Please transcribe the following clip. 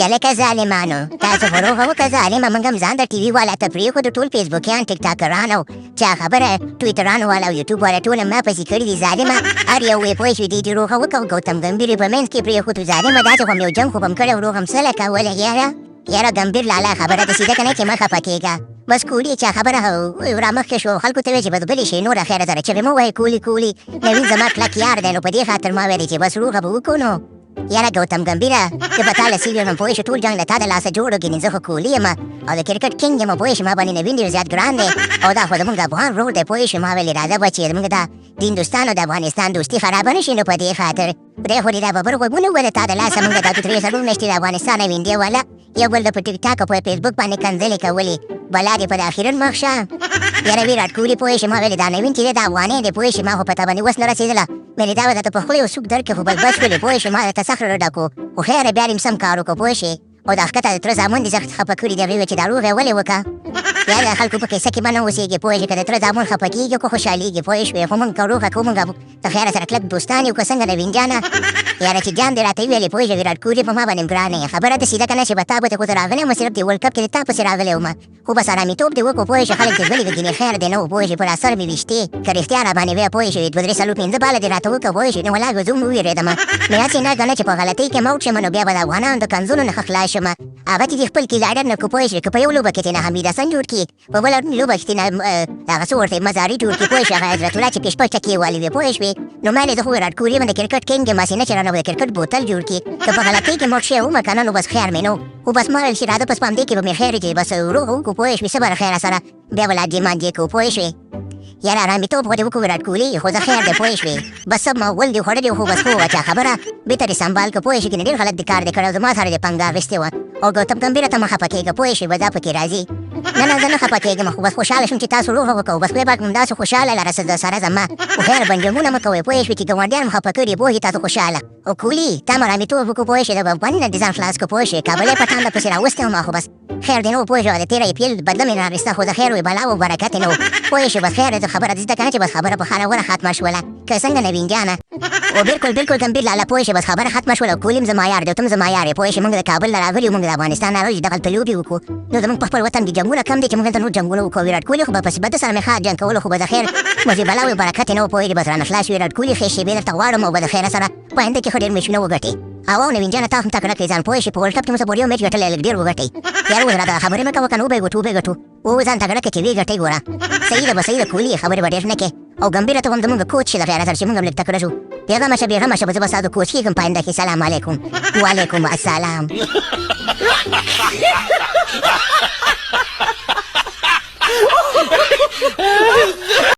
یلکه ظالمانو، تاسو خو روغه وکړه ظالمه. موږ هم ځان د ټي وي والا ته پرېښودو، ټول فیسبوکیان، ټیکټاکران او چا خبره ټویټران والا او یوټیوب والا ټول ما پسې کړي دي ظالمه. هر یو یې پوه شو دې چې روغه وکړه، ګوتم ګمبیر یې په منځ کې پرېښودو ظالمه. داسې خو هم یو جنګ خو به هم کړی، روغه هم څه کوله. یاره یاره ګمبیر لالا، خبره داسې ده که نه چې مه خفه کېږه. بس کولی چا خبره رامخکې شو، خلکو ته ویې چې بس غلي شئ، نوره خیره سره چغې مه وهئ. کولی کولی نوین زما کلک یار دی، نو په دې خاطر ما ویلې چې بس روغه به وکړو. نو یاره ګوتم ګمبیره، زه به تا له سیوی یم، پوه شو؟ ټول جنګ له تا د لاسه جوړ ګینې. زه خو کولی یم او د کرکټ کینګ یم، پوه شو؟ ما باندې نوین ډېر زیات ګران دی او دا خو زمونږ افغان ورور دی، پوه شو؟ ما ویلې راځه بچې، زمونږ دا د هندوستان او د افغانستان دوستي خرابه نه شي، نو په دې خاطر خدای خو دې دا ببر غوږونه وله تا د لاسه. مونږ دا 2-3 4 میاشتې د افغانستان او انډیا والا یو بل د په ټیک ټاک او په فیسبوک باندې کنځلې کولې، بلا دې په د اخیرن مخ شه. یاره ویراټ کوهلي، پوه شې؟ ما ویلې دا نوین چې دی دا افغانۍ دی، پوه شې؟ ما خو په تا باندې وس نه رسېدله. ویلې دا به درته په خوله یو سوک درکړي، خو بس بس شولې، پوه شې؟ ما درته سخت زړه ډک و، خو خیر بیا دې سم کار وکړو، پوه شې؟ او دا ښکته د تره زامن دې سخت خفه کړي دي. هغوی ویل چې دا روغ یې ولې وکړه. یا د خلکو په کیسه کې به نه اوسېږي، پوه شې؟ که د تره زامن خفه کېږي که خوشحالېږي، پوه شوې؟ خو مونږ که روغه کوو، مونږ د خیره سره کلک دوستان یو که څنګه نوین جانه؟ یاره چې جان دې راته وویلې، پوه شې ویراټ کوهلي، په ما باندې ګران یې. خبره داسې ده که نه چې به تا به خو زه راغلی وم، صرف دې ورلډ کپ کې د تا پسې راغلی وم، خو بس ارامیتوب دې وکړو، پوه شې؟ خلک دې غلي ګینې خیر دی نه و، پوه شې؟ پر اثر مې ویشتې که رښتیا را باندې وې، پوه شې؟ 2، 3، 4، 5 باله دې راته وکړه، پوه شې؟ نو ولاړ زه هم ووېرېدم. مې هسې نه که نه چې په غلطۍ کې موت شم، نو بیا به د افغانانو د کنځلو نه ښه خلاص شم. هغه چې دې خپل کیلاډر نه کو، پوه شې؟ که په یو لوبه کې ترې نه حمید حسن جوړ کړي، په بله لوبه کې نه هغه څه ورته مزاري جوړ کړي، پوه شوې؟ هغه حضرت الله چې پې شپږ ټکې والي وي، پوه شوې؟ نو ما زه خو ویراټ کوهلي یم، د کرکټ کینګ یم، هسې نه چې رانه د کرکټ بوتل جوړ کړي. که په غلطۍ کې موټ شوی وم که نه، نو بس خیر مې نو خو بس ما ویل چې راځه، بس په همدې کې به مې خیر چې بس روغ وکړو، پوه شوې؟ صبر خیره سره بیا به لا جیمان جې کوو، پوه شوې؟ یاره ارامیتوب خو دې وکړو ویراټ کوهلي، خو زه خیر دی، پوه شوې؟ بس سب ما ول دې خوړلي، خو بس خو چا خبره بیرته دې سنبال که، پوه شې؟ کنې ډېر غلط دې کار دې کړی او زما سره دې پنګه اخیستې وه. او ګوتم ګمبیره، ته مه خفه کېږه، پوه شې؟ به دا پکې راځي. نه نه، زه نه خفه کېږم، خو بس خوشحاله شوم چې تاسو روغه وکړو. بس خدای پاک همداسې خوشحاله لره سره زما، خو خیر بنجمونه مه کوئ، پوه شوې؟ چې ګاونډیان مو خفه کړي، پوه شې؟ تاسو خوشحاله او کولی تا مرامیتوب وکړو، پوه شې؟ د افغاني نه دې ځان خلاص کړو، پوه شې؟ کابلی پټان د پسې راوستی وم، خو بس خیر دی نو، پوه شو؟ د تېره پیل بدله مې راویسته، خو د خیر وي بلا و برکت نه و، پوه شو؟ بس خیر دی، خبره دې ده که نه چې بس خبره په خاله وره ختمه شوله که څنګه نوین جانه؟ او بالکل بالکل ګمبیر لالا، پوه شې؟ بس خبره ختمه شوله. کولیم زما یار دی، تم زما یار یې، پوه شې؟ موږ د کابل نه راغلي یو، موږ د افغانستان نه راغلي چې دغلته لوبې وکړو، نو زموږ په خپل وطن کې جنګونه کم دي چې موږ دلته نور جنګونه وکړو. ویراټ کوهلي خو به پسې بده سره مې ښه جنګ کولو، خو به د خیر مزې بلا وي برکت یې نه و، پوه شې؟ بس رانه خلاص ویراټ کوهلي، ښې شېبې درته غواړم او به د خیره سره په آینده کې ښه ډېر میچونه وګټې. او نوین جانه، تا هم تکړه کړې ځان، پوه شې؟ په ورلډ کپ کې مو څه پورې یو میچ ګټلی، لږ ډېر وګټئ یاره. اوس راته خبرې مه کوه که نه وبه یې ګټو، وبه یې ګټو. او ځان تکړه کړه چې ویې ګټئ. ګوره صحیح ده، به صحیح ده کوهلي، خبرې به ډېر نه کې. او ګمبیره، ته هم زمونږ کوچ شې د خیره سره چې مونږ هم لږ تکړه شو. بېغمه شه، بېغمه شه، به زه به ستاسو کوچ کېږم په آینده کې. سلام علیکم. وعلیکم السلام.